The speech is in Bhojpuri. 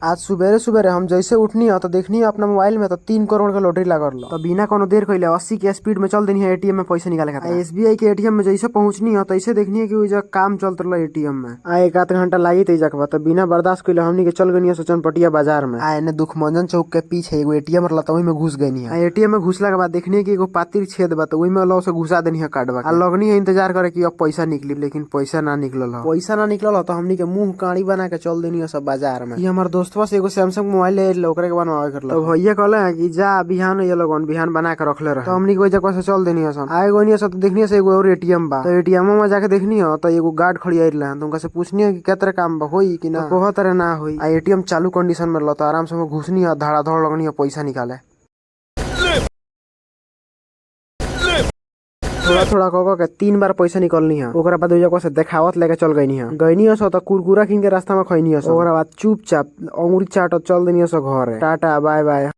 आज सुबेरे सुबेरे हम जैसे उठनी ह त देखनी ह अपना मोबाइल में त 3 करोड़ के लॉटरी लागल रह। त बिना कोनो देर कइले 80 के स्पीड में चल देनी है एटीएम में पैसा निकाले खातिर। एसबीआई के एटीएम में जैसे पहुंचनी ह तैसे देखनी है कि ओइजा काम चलत रहल एटीएम में। आ एक आध घंटा लागी त जकबा त बिना बर्दाश्त कइले हमनी के चल गनी चनपटिया बाजार में। आ एने दुखमंजन चौक के पीछे एगो एटीएम रहल त ओहि में घुस गनी है। आ एटीएम में घुसला के बाद देखनी है कि एगो पातिर छेद बा त ओहि में अलग से घुसा देनी है कार्डवा। आ लगनी है इंतजार करे कि अब पैसा निकली, लेकिन पैसा ना निकलल ह। पैसा ना निकलल ह त हमनी के मुंह काड़ी बना के चल देनी है सब बाजार में। ई हमर दोस्तवा से एगो सैमसंग मोबाइल ले ले ओकरे के बनवावे के रहल। तो भैया कहले हैं कि जा बिहान ये लगन बिहान बना के रखले रहे। तो हमनी के ओइ जगह से चल देनी हसन। आए गनी हसन त देखनी से एगो और एटीएम बा। तो एटीएम में जाके देखनी ह त एगो गार्ड खड़ी आइल रहे। तो उनका से पूछनी है कि केतरे काम बा, होई कि ना। कहत रहे ना होई। आ एटीएम चालू कंडीशन में रहल त आराम से हम घुसनी है, धड़ाधड़ लगनी है पैसा निकाले। थोड़ा थोड़ा कह के 3 बार पैसा निकलनी है। ओकरा बाद ओइ जगह से देखावत लेके चल गईनी है। गईनी है त कुरकुरा किन के रास्ता में खैनी है। ओकरा बाद चुपचाप अंगूरी चाटत चल देनी है घरे। Tata bye bye.